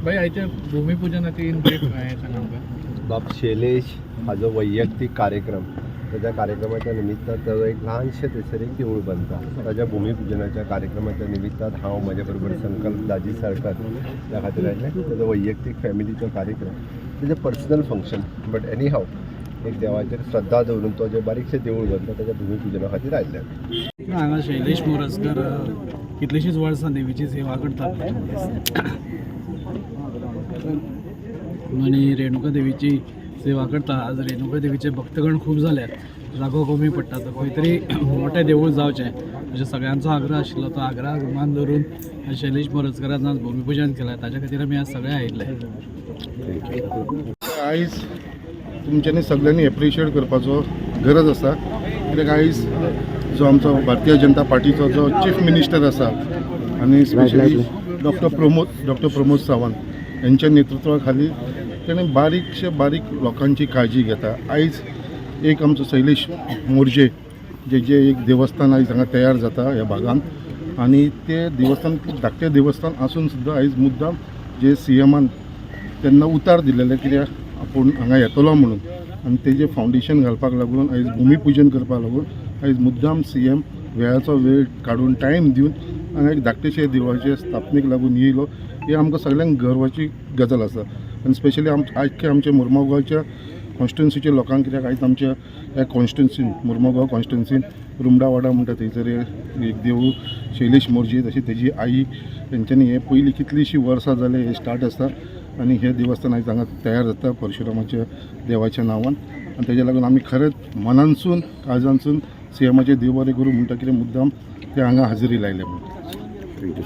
भाई, आयच्या भूमिपूजनाची in brief हें सांग आमकां. बाब शैलेश हाजो वैयक्तीक कार्यक्रम, ताच्या कार्यक्रमाच्या निमित्तान ताजो एक ल्हानशें थंयसर एक देवूळ बांदता. ताज्या भुमिपुजनाच्या कार्यक्रमाच्या निमित्तान हांव, म्हज्या बरोबर संकल्प दाजी सरकार त्या खातीर आयले. ताजो वैयक्तीक फॅमिलीचो कार्यक्रम, तेजें पर्सनल फंक्शन, बट एनी हाव एक देवाचेर श्रद्धा दवरून तो जें बारीकशें देवूळ बांदता, ताच्या भुमिपुजना खातीर आयिल्ले आमी. हांगा शैलेश मोरजकर कितलींशींच वर्सां देवीची सेवा करता आनी रेणुका देवीची सेवा करता. आज रेणुका देवीचे भक्तगण खूब जाल्यात, जागो कमी पडटा, तर खंय तरी मोठें देवूळ जावचें अशें सगळ्यांचो आग्रह आशिल्लो. तो आग्रहाक मान धरून शैलेश मोरजकरान आज भुमिपूजन केलें. ताच्या खातीर आमी आज सगळे आयिल्ले. आयज तुमच्यांनी सगळ्यांनी एप्रिशिएट करपाचो गरज आसा, कित्याक आयज जो आमचो भारतीय जनता पार्टीचो जो चीफ मिनिस्टर आसा आनी स्पेशली डॉक्टर प्रमोद सावंत यांच्या नेतृत्वा खाली तेणें बारीकशे बारीक लोकांची काळजी घेता. आयज एक आमचो शैलेश मोरजे जे जे एक देवस्थान आयज हांगा तयार जाता ह्या भागांत आनी ते देवस्थान धाकटें देवस्थान आसून सुद्दां आयज मुद्दाम जे सीएमान तेन्ना उतार दिलेलें कित्याक आपूण हांगा येतलो म्हणून आनी तेजें फावंडेशन घालपाक लागून, आयज भुमीपुजन करपाक लागून आयज मुद्दाम सीएम वेळाचो वेळ काडून, टायम दिवन हांगा एक धाकटेशे देवळाचे स्थापनेक लागून येयलो, ही आमकां सगळ्यांक गर्वाची गजाल आसा. आनी स्पेशली आख्खे आमच्या मुर्मगांवच्या कॉन्स्टिट्युन्सीच्या लोकांक, कित्याक आयज आमच्या ह्या कॉन्स्टिट्युन्सीन, मुर्मगांव कॉन्स्टिट्युन्सीन रुमडावाडा म्हणटा थंयसर एक देवूळ शैलेश मोरजी तशी तेजी आई तेंच्यांनी हें पयलीं कितलींशीं वर्सां जालीं हें स्टार्ट आसा आनी हें देवस्थान आयज हांगा तयार जाता परशुरामाच्या देवाच्या नांवान. आनी तेज्या लागून आमी खरेंच मनानसून काळजानसून सीएमाचे देव बरें करूं म्हणटा, कितें मुद्दाम ते हांगा हाजेरी लायले म्हणून. Thank you.